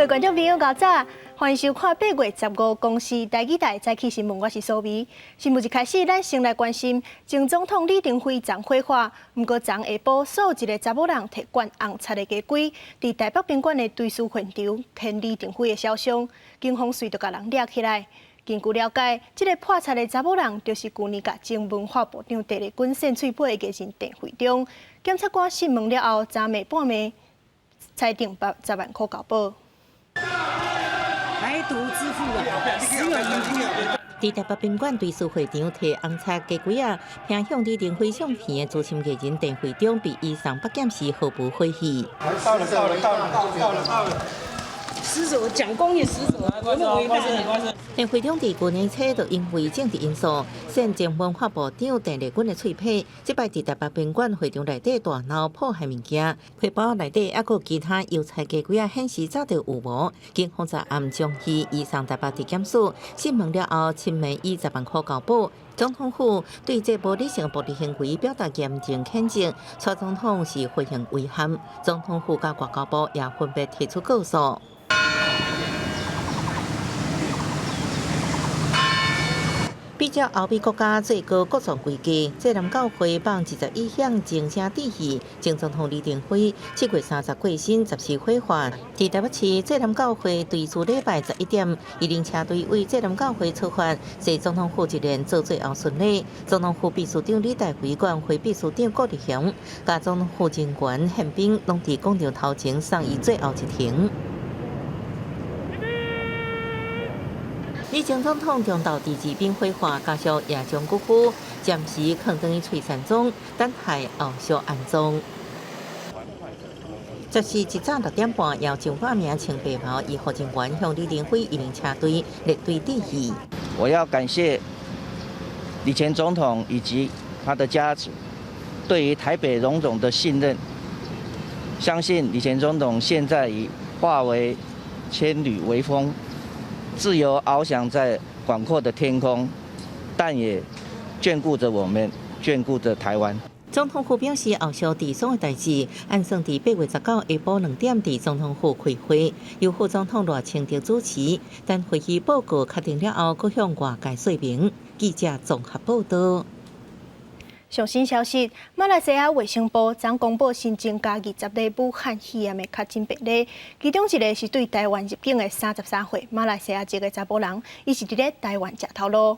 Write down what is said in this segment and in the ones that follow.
位觀眾朋友，早，歡迎收看8月15公視台語台早起新聞，我是蘇眉。新聞一開始，咱先來關心前總統李登輝昨火化，毋過昨下晡，煞有一个查某人提罐紅漆的雞胿，佇台北賓館的追思現場牽李登輝的肖像，警方隨就共人掠起來。根據了解，這个潑漆的查某人就是舊年共前文化部長鄭麗君獻喙皮的藝人鄭惠中。檢察官訊問了後，昨暝半暝裁定10萬箍交保。台獨之父啊，死有餘辜。佇台北賓館追思會場提紅漆雞胿仔，偏向李登輝相片的資深藝人鄭惠中被移送北檢時毫無火氣。到了到了到了到了到了。死者蔣公也死者，多麼偉大！鄭惠中佇舊年初就因為政治因素，扇前文化部長鄭麗君的喙皮，這擺佇台北賓館會場內底大鬧破壞物件，皮包內底猶閣有其他油漆雞胿仔顯示早就有無。警方昨暗將伊移送台北地檢署，訊問了後，親暝以10萬箍交保。總統府對這無理性暴力行為表達嚴正譴責，蔡總統是非常遺憾。總統府佮外交部也分別提出告訴。比照歐美國家最高國葬規格，濟南教會放21響鐘聲致意。前總統李登輝7月30過身，14火化。佇台北市濟南教會追思禮拜11點，遺靈車隊為濟南教會出發，坐總統府一連做最後巡禮。總統府秘書長李大維、國安會秘書長顧立雄，佮總統府人員憲兵攏佇廣場頭前送伊最後一程。李前總統中晝佇治病火化，家屬也將骨灰暫時囥轉去翠山莊，等待後續安葬。14一早6點半，有上百名穿白袍醫護人員向李登輝遺靈車隊列隊致意。我要感謝李前總統以及他的家族對於台北榮總的信任，相信李前總統現在已化為千縷微風，自由翱翔在廣闊的天空，但也眷顧着我們，眷顧着台灣。總統府表示，後續佇所有代誌，按算佇8月19下晡2點佇總統府開會，由副總統賴清德主持。等會議報告確定了後，閣向外界說明。記者綜合報道。上新消息，馬來西亞衛生部昨公布新增加20例武漢肺炎的確診病例，其中一个是對台灣入境的33歲馬來西亞籍的查埔人，伊是佇咧台灣食頭路。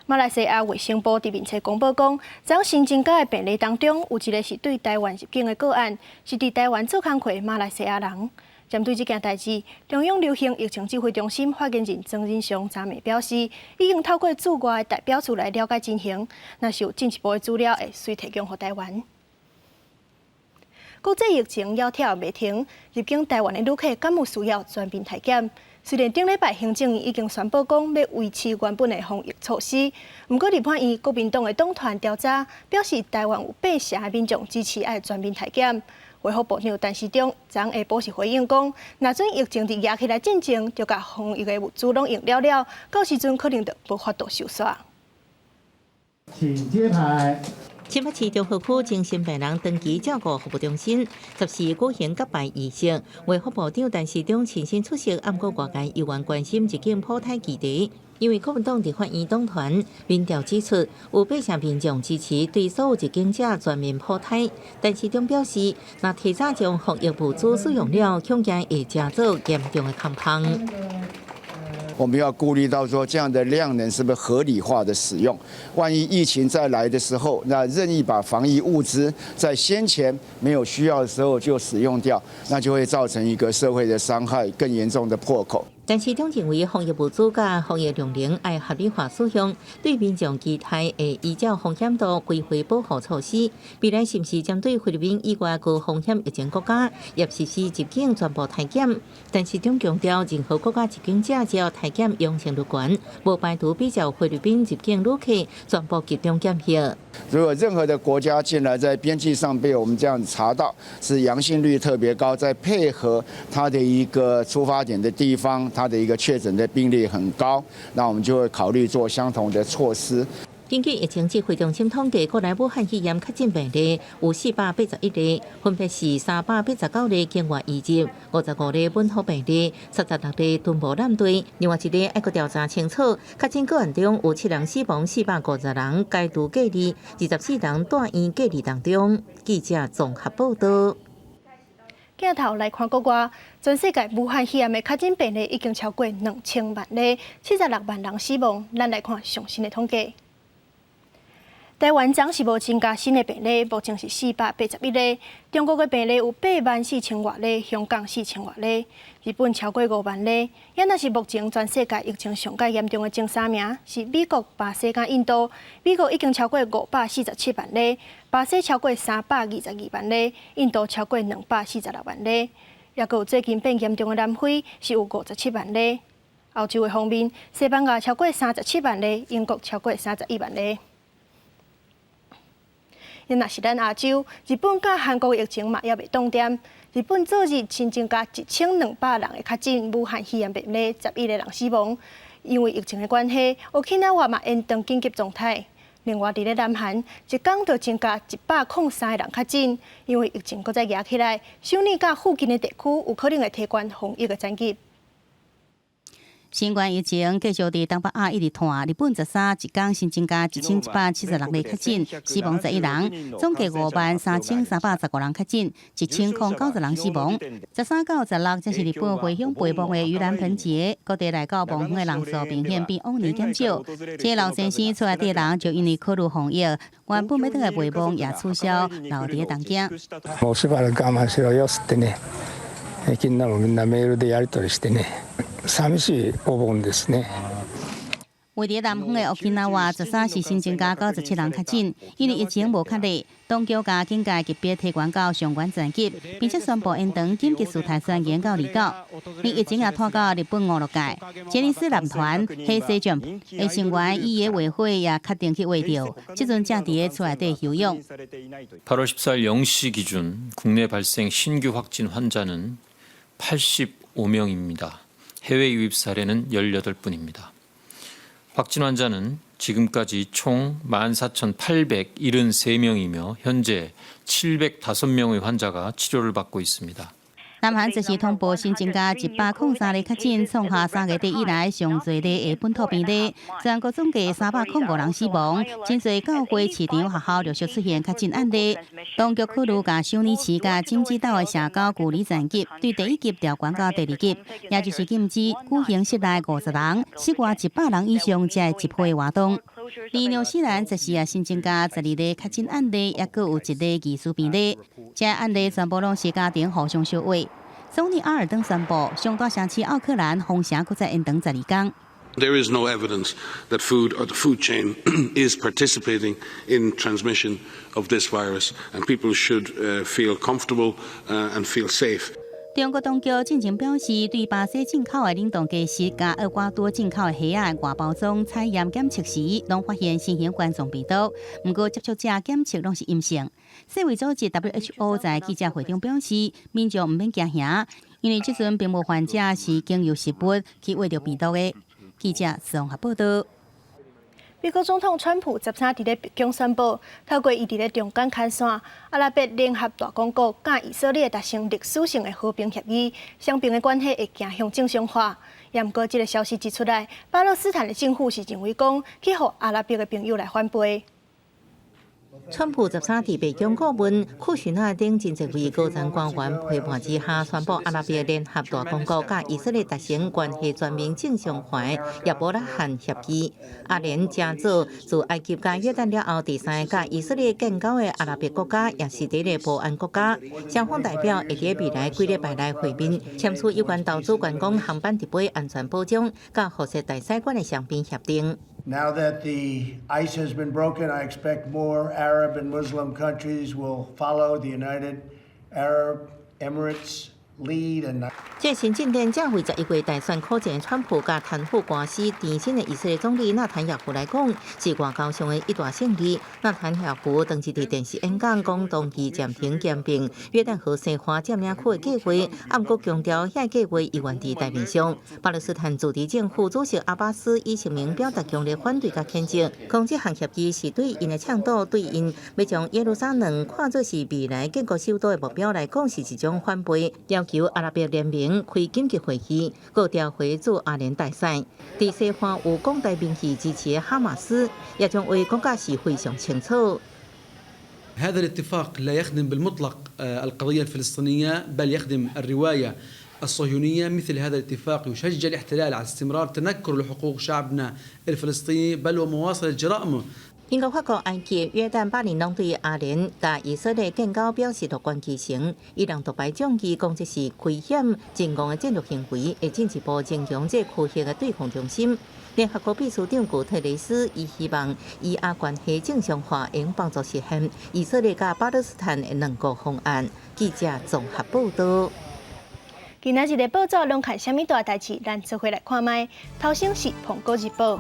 馬來西亞衛生部佇面冊公布講，昨新增加的病例當中，有一个是對台灣入境的個案，是佇台灣做工課的馬來西亞人。針對這件代誌，中央流行疫情指揮中心發言人莊人祥昨暝表示，已經透過駐外的代表處來了解情形，若是有進一步的資料，會隨提供予台灣。國際疫情猶跳袂停，入境台灣的旅客敢有需要全面篩檢？雖然頂禮拜行政院已經宣布講欲維持原本的防疫措施，毋過立法院國民黨的黨團調查表示，台灣有8成的民眾支持愛全面篩檢。衛福部長陳時中昨下晡是回應講，若準疫情佇夯起來進前，就共防疫的物資攏用了了，到時陣可能就無法度收煞。請揭牌。新北市中和區精神病人長期照顧服務中心14舉行告別儀式，衛福部長陳時中親身出席，毋過外界猶原關心入境普篩議題。因為國民黨立法院黨團民調指出，有8成民眾支持對所有入境者全面普篩。陳時中表示，若提早將防疫物資使用了，恐驚會成做嚴重的空芳。我們要顧慮到說，這樣的量能是不是合理化的使用？萬一疫情再來的時候，那任意把防疫物資在先前沒有需要的時候就使用掉，那就會造成一個社會的傷害，更嚴重的破口。陳時中認為，防疫物資佮防疫量能愛合理化使用，對民眾期待會依照風險度規劃保護措施。未來是毋是針對菲律賓以外高風險疫情國家，也實施入境全部篩檢？陳時中強調，任何國家入境者只要篩檢陽性率懸，無排除比照菲律賓入境旅客全部集中檢疫。如果任何的國家進來，在邊境上被我們這樣查到是陽性率特別高，再配合它的一個出發點的地方，它的一個確診的病例很高，那我們就會考慮做相同的措施。根據疫情指揮中心統計，國內武漢肺炎確診病例有481例，分別是389例境外移入，55例本土病例，76例屯部艦隊。另外一例愛閣調查清楚，確診個案中有七人死亡，450人解除隔離，24人住院隔離當中。記者綜合報道。鏡頭來看國外，全世界武漢肺炎的確診病例已經超過2000萬例，76萬人死亡。咱來看上新的統計。台灣昨是無增加新的病例，目前是481例。中國的病例有8萬4千外例，香港4千外例，日本超過5萬例。也若是目前全世界疫情上蓋嚴重的前三名是美國、巴西佮印度。美國已經超過547萬例，巴西超過322萬例，印度超過246萬例。也閣有最近變嚴重的南非是有57萬例。歐洲的方面，西班牙超過37萬例，英國超過31萬例。若是咱亞洲，日本佮韓國疫情嘛猶未擋恬。日本昨日新增加1200人的確診武漢肺炎病例，11個人死亡。因為疫情的關係，沖繩嘛延長緊急狀態。另外，佇咧南韓，一工就增加103個人確診，因為疫情閣再夯起來，首爾佮附近的地區有可能會提懸防疫的層級。新冠疫情繼續佇東北亞一直拖，日本13一工新增加1176例確診，死亡11人，總計53,315人確診，1090人死亡。13到16正是日本回鄉陪墓的盂蘭盆節，各地來到墓園的人數明顯比往年減少。這個老先生厝內底人就因為考慮防疫，原本欲轉來陪墓也取消，留佇東京。もうしばらく我慢しろよってね、みんなもみんなメールでやり取りしてね。寂しいお盆ですね。位佇南方的沖縄，13是新增加97人確診，因為疫情無確立，當局共警戒級別提懸到上懸層級，並且宣布延長緊急事態宣言到29。連疫情也拖到日本娛樂界，傑尼斯男團黑西 Jump 的成員伊野尾惠也確定去穢著，這陣正佇咧厝內底休養。 8월 14일 0시 기준 국내 발생 신규 확진 환자는 85명입니다. 해외 유입 사례는 18분입니다. 확진 환자는 지금까지 총 14,873명이며 현재 705명의 환자가 치료를 받고 있습니다. 南韓則是通報新增加103例確診，創下3月底以來上濟例的本土病例。全國總計305人死亡，真濟教會、市場、學校陸續出現確診案例。當局考慮共首爾市佮京畿道的社交距離層級對第一級調懸到第二級，也就是禁止舉行室內50人、室外100人以上才會集會活動。而紐西蘭則是也新增加12例確診案例，抑閣有一例疑似病例。這案例全部攏是家庭互相相話。總理阿爾登宣布，上大城市奧克蘭封城閣再延長12工。 There is no evidence that food or the food chain is participating in transmission of this virus, and people should feel comfortable and feel safe. 中國當局進前表示，對巴西進口的冷凍雞翅佮厄瓜多進口的蝦仔外包裝採驗檢測時，攏發現新型冠狀病毒。毋過接觸者檢測攏是陰性。世衛組織 WHO 在記者會中表示，民眾毋免驚嚇，因為這陣並無患者是經由食物去餵著病毒的。記者綜合報道。美國總統川普13佇咧白宮宣布，透過伊佇咧中間牽線，阿拉伯聯合大公國佮以色列達成歷史性的和平協議，雙邊的關係會走向正常化。也毋過，這个消息一出來，巴勒斯坦的政府是認為講，去予阿拉伯的朋友來反背。川普13佇白宮顧問庫什納等真濟位高層官員陪伴之下，宣布阿拉伯聯合大公國佮以色列達成關係全面正常化亞伯拉罕協議。阿聯成做自埃及佮約旦了後第三个佮以色列建交的阿拉伯國家，也是第一个波灣國家。雙方代表會佇未來幾禮拜內會面，簽署有關投資觀光航班直飛安全保障、佮輻射大使館的雙邊協定。 Now that the ice has been broken, I expect more Arab and Muslim countries will follow. The United Arab Emirates Lead and 這新進展正為11月大選苦戰川普佮貪腐官司纏身的以色列總理納坦雅胡來講，是外交上的一大勝利。納坦雅胡當時佇電視演講，講同意暫停兼併約旦河西岸佔領區的計劃，毋過強調遐計劃猶原佇台面上。巴勒斯坦自治政府主席阿巴斯以聲明表達強烈反對佮譴責，講這項協議是對𪜶的搶奪，對𪜶欲將耶路撒冷看作是未來建國首都的目標來講，是一種反背，要求阿拉伯聯盟開緊急會議，閣調回駐阿聯大使。佇西岸有廣大民意支持的哈馬斯，也將話講甲是非常清楚。 هذا الاتفاق لا يخدم بالمطلق القضية الفلسطينية بل يخدم الرواية الصهيونية. مثل هذا الاتفاق يشجع الاحتلال على استمرار تنكر لحقوق شعبنا الفلسطيني بل ومواصلة جرائمه。英國、法國、埃及、約旦、巴林攏對阿聯佮以色列建交表示樂觀其成。伊朗獨排眾議講這是危險、進攻的戰略行為，會進一步增強這區域的對抗中心。聯合國秘書長古特雷斯伊希望以阿關係正常化，會幫助實現以色列佮巴勒斯坦的兩國方案。記者綜合報道。今仔日的報紙攏看啥物大代誌？咱做伙來看覓。頭先是《蘋果日報》。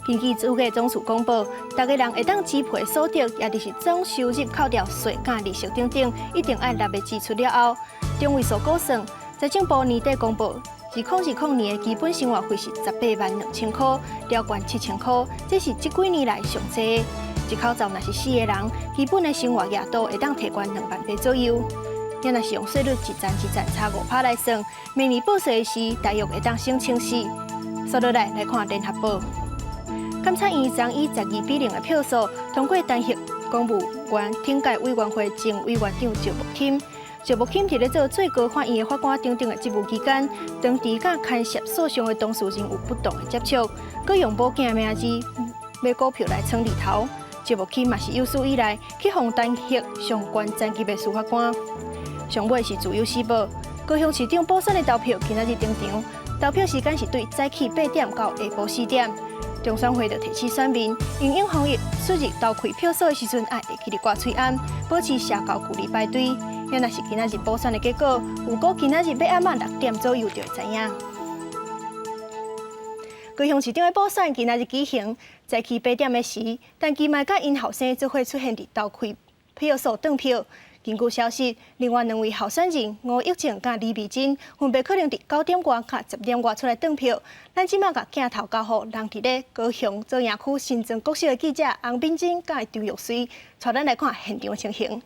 根據主計總處公布，逐家人會當支配所得，也就是總收入扣掉稅佮利息等等，一定愛納的支出了後，中位數估算，財政部年底公布，2020年的基本生活費是182,000箍，了懸7000箍，這是這幾年來上濟。一口罩若是四個人，基本的生活額度會當提懸2萬八左右。若是用稅率一層一層差5趴來算，明年報稅時大約會當省1400。紲落來來看聯合報。監察院昨以12比0的票數通過彈劾公務員懲戒委員會前委員長趙木欽。趙木欽佇咧做最高法院的法官等等的職務期間，長期佮牽涉訴訟的當事人有不當的接觸，閣用某囝名字買股票來藏利頭。趙木欽嘛是有史以來去予彈劾上懸層級的司法官。上尾是自由時報，高雄市長補選的投票今仔日登場，投票時間是對早起8點到下晡4點。中選會就提醒選民，因應防疫出入投開票所的時陣，愛會記得掛喙罨，保持社交距離排隊。這若是今仔日補選的結果，預估今仔日欲暗仔6點左右就會知影。高雄市長的補選今仔日舉行，早起8點的時，陳其邁佮𪜶後生做伙出現佇投開票所轉票。根據消息，另外兩位候選人吳益政佮李美珍分別可能佇9點外佮10點外出來轉票。咱這馬共鏡頭交予人佇咧高雄左營區新莊國小的記者洪敏珍佮張玉穗，帶咱來看現場的情形。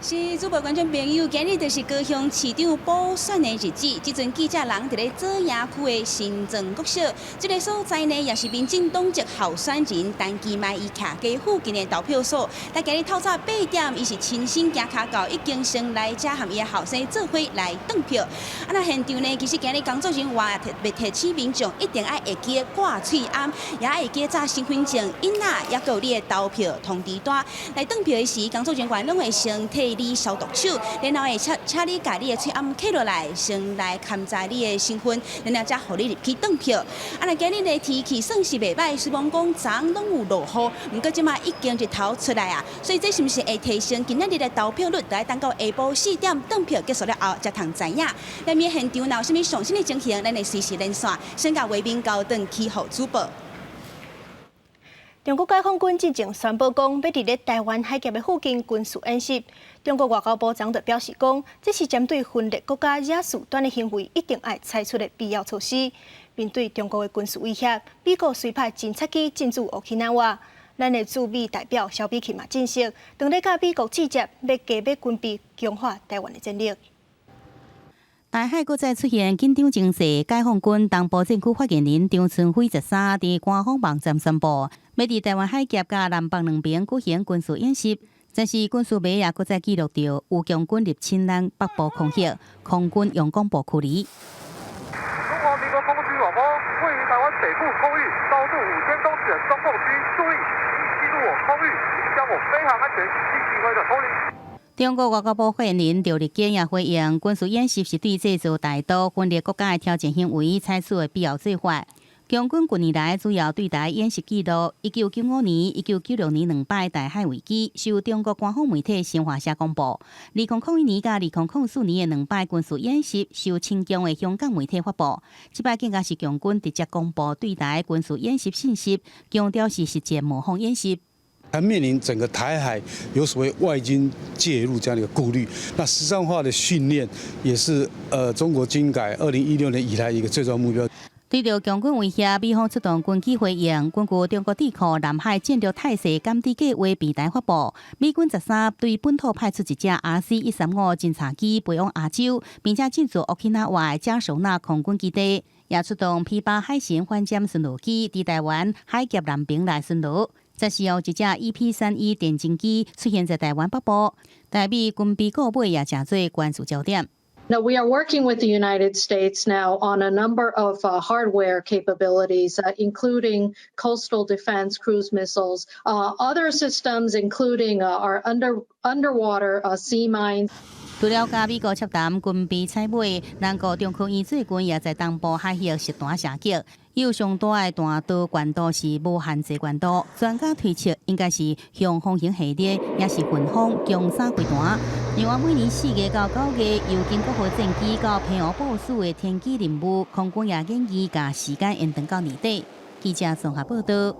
是，主播觀眾朋友，今日就是高雄市長補選的日子。這陣記者人佇咧左營區的新莊國小，這個所在呢，也是民進黨籍候選人陳其邁伊徛家附近的投票所。但今日透早8點，伊是親身行跤到，已經先來遮和伊的後生做伙來轉票。啊，那現場呢，其實今日工作人員也特別提醒民眾，一定愛會記得掛喙罨，也愛會記得紮身份證、印仔，抑閣有你的投票通知單。來轉票的時，工作人員攏會先替你消毒手，然後會請請你共你的喙罨揭落來，先來勘查你的身份，然後才予你入去轉票。啊，那今日的天氣算是袂䆀，雖罔講昨昏攏有落雨，毋過這馬已經日頭出來啊，所以這是毋是會提升今仔日的投票率？著愛等到下晡4點轉票結束了後，才通知影。內面現場若有啥物上新的情形，咱會隨時連線，先共畫面交轉去予主播。中國解放軍進前宣布講，欲佇咧臺灣海峽的附近軍事演習。中國外交部長就表示講，這是針對分裂國家惹事端的行為，一定愛採取的必要措施。面對中國的軍事威脅，美國隨派偵察機進駐 okinawa。咱的駐美代表蕭美琴嘛證實，當咧佮美國指責欲加買軍備，強化臺灣的戰力。台海閣再出現緊張情勢，解放軍東部戰區發言人張春輝13佇官方網站宣布，欲佇臺灣海峽佮南北兩邊舉行軍事演習。但是軍事媒也閣再記錄著有共軍入侵咱北部空域，空軍用廣播驅離。中華民國空軍廣播，位於臺灣北部空域高度5000公尺的中共軍，注意，進入我空域，影響我飛航安全，請盡快的脫離。中國外交部發言人趙立堅也回應，軍事演習是對製造台獨、分裂國家的挑戰行為採取的必要做法。共軍近年來主要對台演習記錄，1995年、1996年兩擺台海危機，受中國官方媒體新華社公布。2001年佮2004年的兩擺軍事演習，受親共的香港媒體發布。這擺更加是共軍直接公布對台軍事演習信息，強調是實戰模仿演習。還面臨整個台海有所謂外軍介入這樣的一個顧慮，那實戰化的訓練也是中國軍改2016年以來一個最重要目標。對著共軍威脅，美方出動軍機回應。根據中國智庫南海戰略態勢監視計劃平台發布，美軍13對本土派出一架 RC-135偵察機飛往亞洲，並且進駐 Okinawa 嘉手納空軍基地，也出動 P-8海神反艦巡邏機佇臺灣海峽南邊來巡邏。14號，一架 EP-3E 電偵機出現在臺灣北部，台美軍備購買也成做關注焦點。 Now, we are working with the United States now on a number of hardware capabilities, including coastal defense cruise missiles, other systems, including our underwater sea mines. 除了佮美國洽談軍備採買，南國中科院最近也在東部海域實彈射擊，有上大的彈道高度是無限制高度，專家推測應該是雄風型系列，也是順風強三飛彈。另外，每年4月到9月，由經國號戰機到澎湖部署的天基任務，空軍也建議共時間延長到年底。記者綜合報道。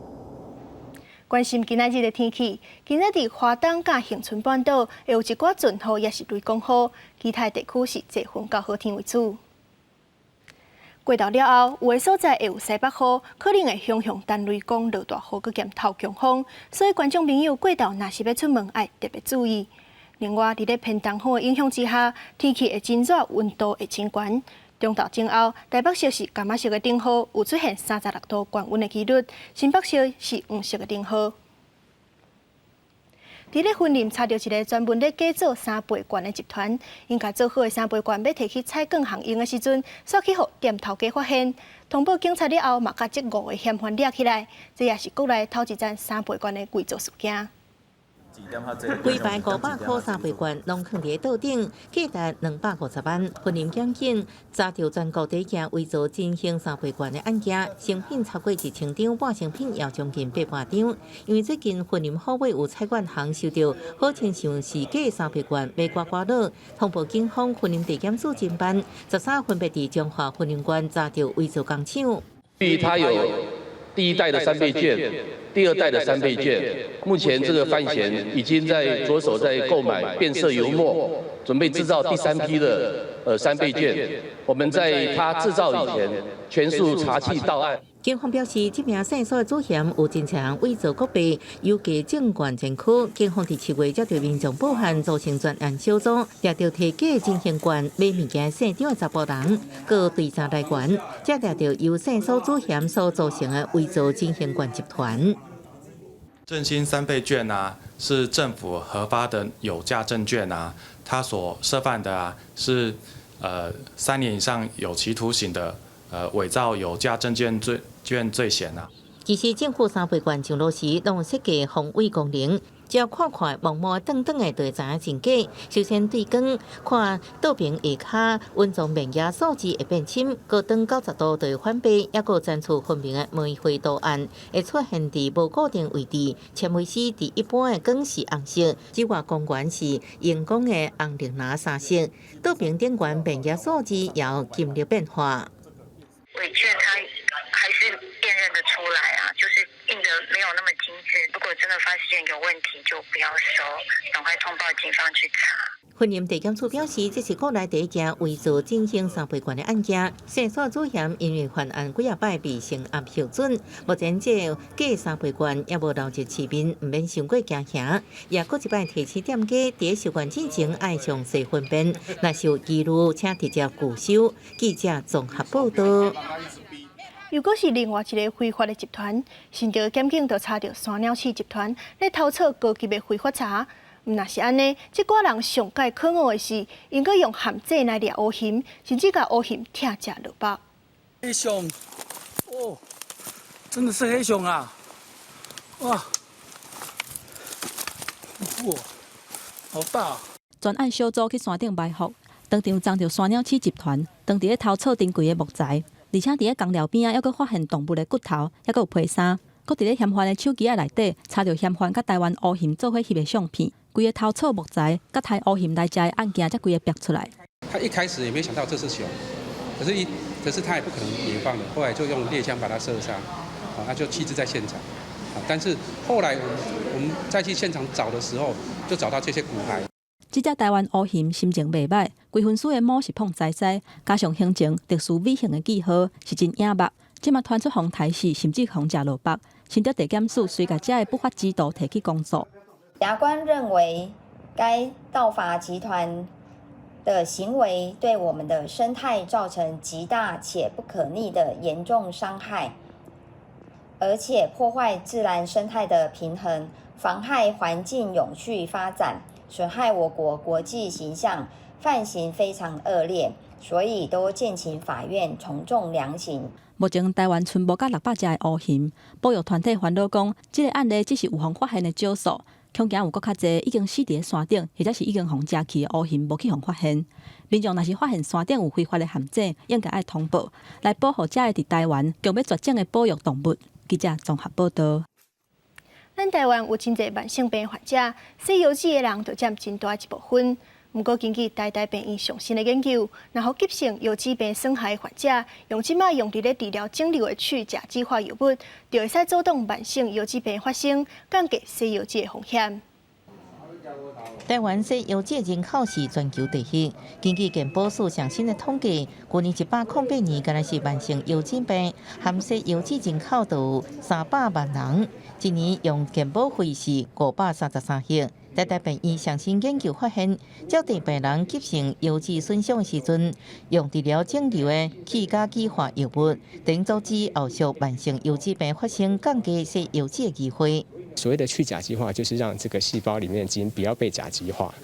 關心今仔日的天氣，今仔佇華東佮恆春半島會有一寡陣雨，抑是雷公雨，其他地區是濟雲到好天為主。過晝了後，有的所在會有西北雨，可能會雄雄單雷公落大雨，閣兼透強風，所以觀眾朋友過晝若是欲出門，愛特別注意。另外，佇咧偏東風的影響之下，天氣會真熱，溫度會真懸。中晝前後，台北市是柑仔色的燈號，有出現36度高溫的幾率；新北市是黃色的燈號。佇咧雲林查著一个專門咧假做三倍券的集團，𪜶共做好的三倍券欲提去採購行用的時陣，煞去予店頭家發現，通報警察了後，嘛共這五个嫌犯掠起來。這也是國內頭一宗三倍券的偽造事件。規排500箍三倍券攏囥佇桌頂，價值250萬。雲林檢警查著全國第一件偽造真興三倍券的案件，成品超過1000張，半成品也將近800張。因為最近雲林虎尾有彩券行收著好親像是假三倍券買刮刮樂，通報警方雲林地檢署偵辦，13分別佇彰化雲林縣查著偽造工廠。對於他有第一代的三倍券，第二代的三倍券，目前這個犯嫌已經在着手在購買變色油墨，準備製造第三批的三倍券。我們在他製造以前，全數查緝到案。警方表示，這名線索的主嫌有真濟偽造國幣、有假證券前科。警方佇7月才對民眾報案，組成專案小組，掠著提假真興券買物件現場的查埔人，閣追查來源，才掠著由線索主嫌所組成的偽造真興券集團。振興三倍券啊，是政府核發的有價證券啊，它所涉犯的啊是3年以上有期徒刑的偽造有價證券罪嫌啊。其實政府三倍券上路時，攏有設計防偽功能，只要看看毛毛長長的，就會知影真假。首先對光看倒爿下跤，隱藏面額數字會變深，高轉90度就會反白，抑閣層次分明的玫瑰圖案會出現佇無固定位置。纖維絲佇一般的光是紅色，紫外光源是熒光的紅綠藍三色。倒爿頂懸面額數字也有金額變化。偽券它還是辨認得出來啊，就是印得沒有那麼精緻。如果真的發現有問題，就不要收，趕快通報警方去查。雲林地檢署表示，這是國內第一件偽造真興三倍券的案件。線索主嫌因為犯案幾仔擺未成案核准，目前這假三倍券猶無流入市面，毋免傷過驚嚇。也閣一擺提醒店家，佇收券之前愛詳細分辨，若是有疑慮，請直接拒收。記者綜合報道。又閣是另外一个非法的集團，新竹檢警就查著山鳥鼠集團咧偷採高級的揮發茶。毋若是按呢，這寡人上蓋可惡的是，𪜶閣用陷阱來掠烏鴆，甚至共烏鴆拆食落腹。黑熊，哦，真的是黑熊啊！哇，哇，好大！專案小組去山頂埋伏，當場贓著山鳥鼠集團，當佇咧偷採珍貴的木材。而且佇咧工寮邊仔，猶閣發現動物的骨頭，猶閣有皮衫，閣佇咧嫌犯的手機仔內底查著嫌犯佮台灣烏熊做伙翕的相片，規个偷錯木材，佮刣烏熊來食的案件才規个逼出來。他一開始也沒想到這是熊，可是他也不可能野放的，後來就用獵槍把它射殺，啊，他就棄置在現場。但是後來我們再去現場找的時候，就找到這些骨骸。這隻台灣烏熊心情袂䆀，規身軀的毛是膨栽栽，加上胸前特殊 V 型的記號，是真惹目。這馬傳出予刣死，甚至予食落腹。新竹地檢署遂共這个不法之徒提起公訴。法官認為，該盜伐集團的行為對我們的生態造成極大且不可逆的嚴重傷害，而且破壞自然生態的平衡，妨害環境永續發展，損害我國國際形象，犯行非常惡劣，所以都建請法院從重量刑。目前台灣賰無甲600隻的烏熊，保育團體煩惱講，這个案例只是有予發現的少數，恐驚有閣較濟已經死佇咧山頂，或者是已經予食去的烏熊無去予發現。民眾若是發現山頂有非法的陷阱，應該愛通報，來保護這个佇台灣強欲絕種的保育動物。記者綜合報導。咱台灣有真濟慢性病患者，洗腰子的人就佔真大一部分。毋過，根據台大病院上新的研究，若予急性腰子病損害患者用這擺用佇咧治療腫瘤的去甲基化藥物，就會使阻擋慢性腰子病發生，降低洗腰子的風險。台灣洗腰子人口是全球第一。根據健保署上新的統計，舊年108年，干焦是慢性腰子病，含洗腰子人口就有300萬人，一年用健保費是533億。台大病院上新研究發現，照對病人急性腰子損傷的時陣，用治療腫瘤的去甲基化藥物，能阻止後續慢性腰子病發生，降低洗腰子的機會。所謂的去甲基化，就是讓這個細胞裡面的基因不要被甲基化。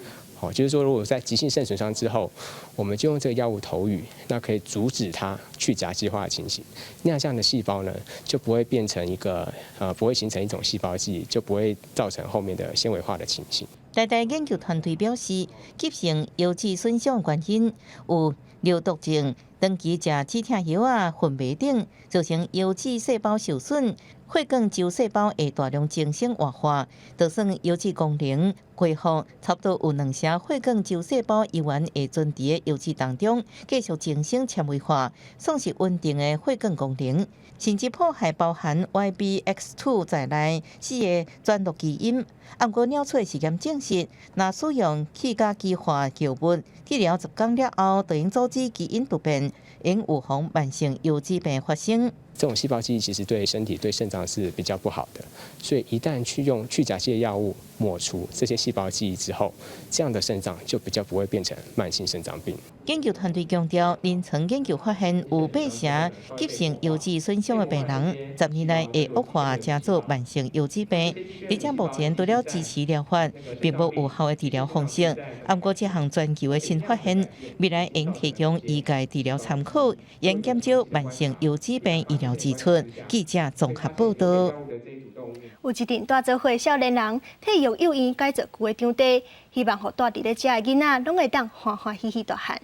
好，就是說，如果在急性腎損傷之後，我們就用這個藥物投予，那可以阻止它去甲基化的情形。那這樣的細胞呢，就不會變成一個不會形成一種細胞記憶，就不會造成後面的纖維化的情形。台大研究團隊表示，急性腰子損傷原因有尿毒症、長期食止痛藥仔、昏迷等，造成腰子細胞受損，血管周細胞會大量增生活化，就算腰子功能恢復，差不多有兩成血管周細胞依然會存佇腰子當中，繼續增生纖維化，喪失穩定的血管功能，甚至破壞包含 YBX2 在內四个轉錄基因。毋過鳥取實驗證實，若使用去甲基化藥物治療10天了後，就能阻止基因突變，會預防慢性腰子病發生。這種細胞記憶其實對身體、對腎臟是比較不好的，所以一旦去用去甲基的藥物抹除這些細胞記憶之後，這樣的腎臟就比較不會變成慢性腎臟病。研究團隊強調，臨床研究發現有八成急性腰子損傷的病人，10年內會惡化成做慢性腰子病。而且目前除了支持療法，並無有效的治療方式。毋過這項全球的新發現，未來會提供醫界治療參考，會減少慢性腰子病醫療支出。記者綜合報導。有一陣蹛做伙少年人，替育幼院改造舊的場地，希望予蹛佇咧遮的囡仔攏會當歡歡喜喜大漢。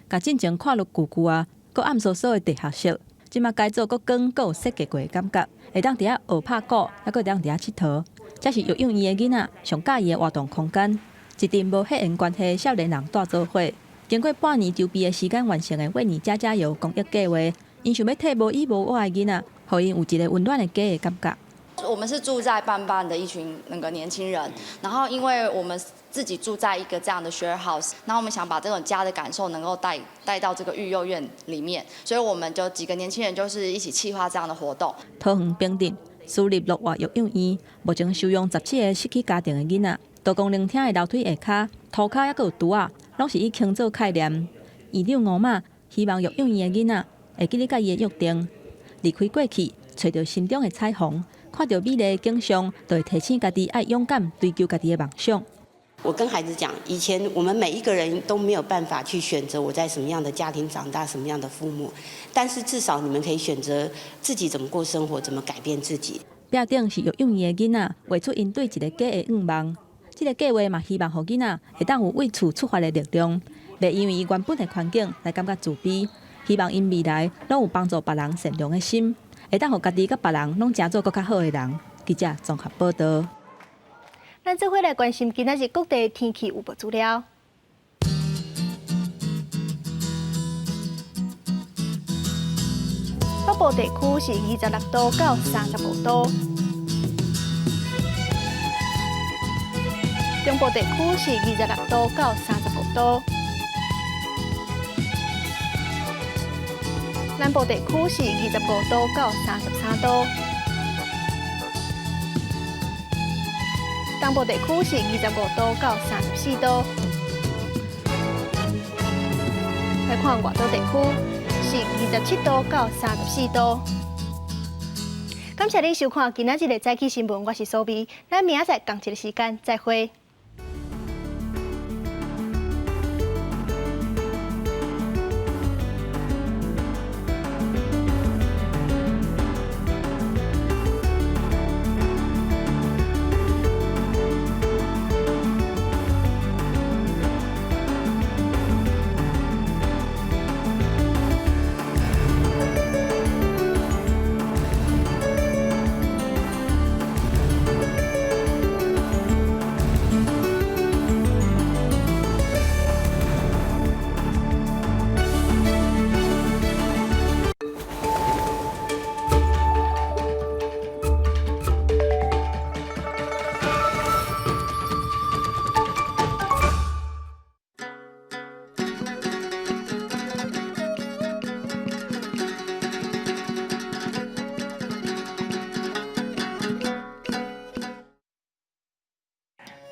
共進前看落舊舊啊，閣暗嗖嗖的地下室，這馬改造閣光閣有設計過的感覺，會當佇遐學拍鼓，猶閣會當佇遐𨑨迌。這是育幼院的囡仔上佮意的活動空間。一陣無血緣關係的少年人蹛做伙，經過半年籌備的時間完成的為你加加油公益計畫，𪜶想欲替無依無倚的囡仔，予𪜶有一个溫暖的家的感覺。我們是住在半半的一群那個年輕人，然後因為我們自己住在一個這樣的 share house，然後我們想把這種家的感受能夠帶到這個育幼院裡面，所以我們就幾個年輕人就是一起企劃這樣的活動。桃園平鎮私立樂活育幼院目前收容17個失去家庭的囡仔，多功能廳的樓梯下跤、塗跤猶閣有櫥仔，攏是以輕做概念。院長吳媽希望育幼院的囡仔會記得佮伊的約定，離開過去，揣著心中的彩虹。看著美麗的景象，就會提醒家己愛勇敢追求家己的夢想。我跟孩子講，以前我們每一個人都沒有辦法去選擇我在什麼樣的家庭長大，什麼樣的父母，但是至少你們可以選擇自己怎麼過生活，怎麼改變自己。壁頂是育幼院的囡仔畫出𪜶對一个家的願望。這个計畫嘛，希望予囡仔會當有為厝出發的力量，袂因為伊原本的環境來感覺自卑。希望𪜶未來攏有幫助別人善良的心，會當予家己佮別人攏成做閣較好的人。記者綜合報導。咱做伙來關心今仔日各地天氣預報資料。北部地區是26度到35度，中部地區是26度到35度，南部地區是25度到33度，東部地區是25度到34度。來看外島地區是27度到34度。感謝您收看今仔日的早起新聞，我是蘇美，咱明仔載仝一个時間再會。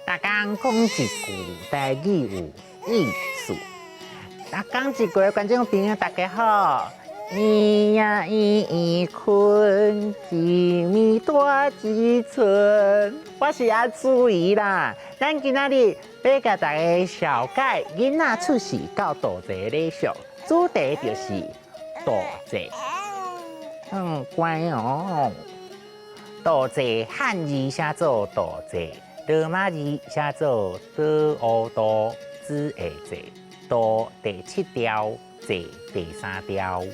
逐工講一句台語有意思。逐工一句觀眾朋友大家好，圓呀圓圓睏，一暝大一寸。我是阿朱姨啦，咱今仔日欲共大家紹介囡仔出世到度節的禮俗，主題就是度節。乖哦。度節漢字寫做度節。羅馬字寫做多烏度子下節，度第七調，節第三調。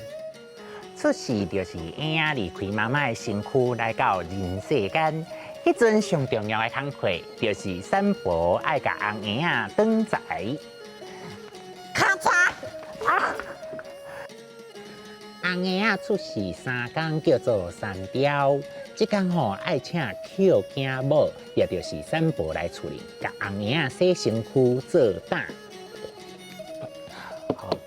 出世就是嬰仔離開媽媽的身軀來到人世間，彼陣上重要的工課就是產婆愛共紅嬰仔轉財。咔嚓啊！紅嬰仔出世三工叫做三朝。這工吼愛請抾囝母，也就是產婆來厝裡，共紅嬰仔洗身軀做膽，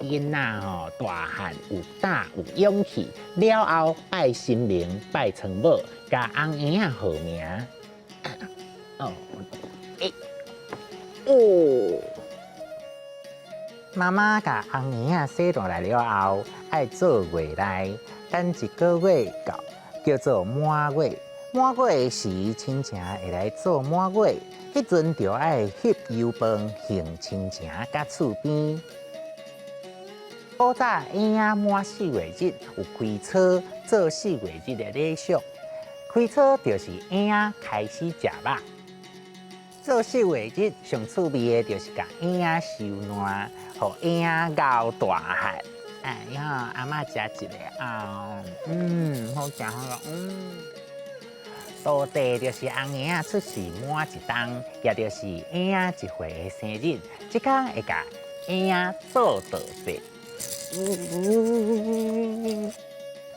予囡仔吼大漢有膽有勇氣，了後拜神明拜倉母，共紅嬰仔號名。哦，欸，哦，媽媽共紅嬰仔洗落來了後，愛做月內，等一個月到。叫做滿月，滿月時親情會來做滿月，彼陣就愛翕油飯還親情佮厝邊。古早嬰仔滿四月日有開初做四月日的禮俗，開初就是嬰仔開始食肉。做四月日上趣味的就是共嬰仔收爛，予嬰仔熬大漢。哎呀，阿嬤食一个啊，好食好食。度節就是紅嬰仔出世滿一冬，也就是嬰仔一歲的生日，這工會共嬰仔做度節。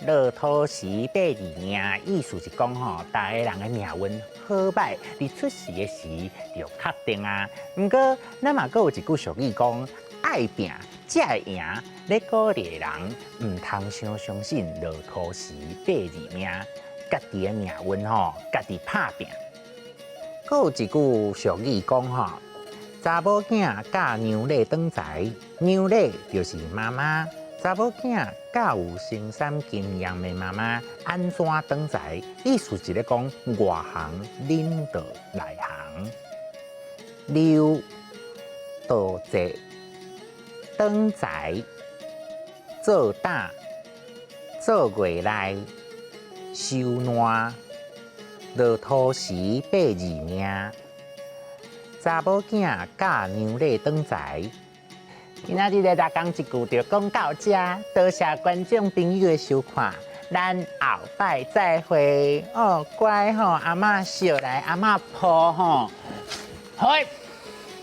落土時八字命，意思是講吼，逐个人的命運好䆀，佇出世的時就確定啊。毋過，咱嘛閣有一句俗語講，愛拚才會贏。咧鼓勵人毋通傷相信落土時八字命，家己的命運吼，家己拍拚。閣有一句俗語講吼，查某囝教娘禮轉財，娘禮就是媽媽。查某囝教有生產經驗的媽媽按怎轉財，意思是咧講外行領導內行。溜度節轉財做膽做月內收爛落土時八字命，查某囝教娘禮轉財。今仔日咧逐工一句就講到遮，多謝觀眾朋友的收看，咱後擺再會哦，乖吼，阿嬤笑來，阿嬤抱吼，好，來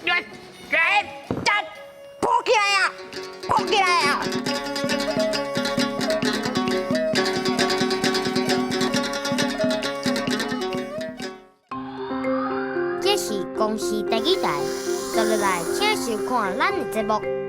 來，抱起來啊，抱起來啊！這是公視第二台，接落來請收看咱的節目。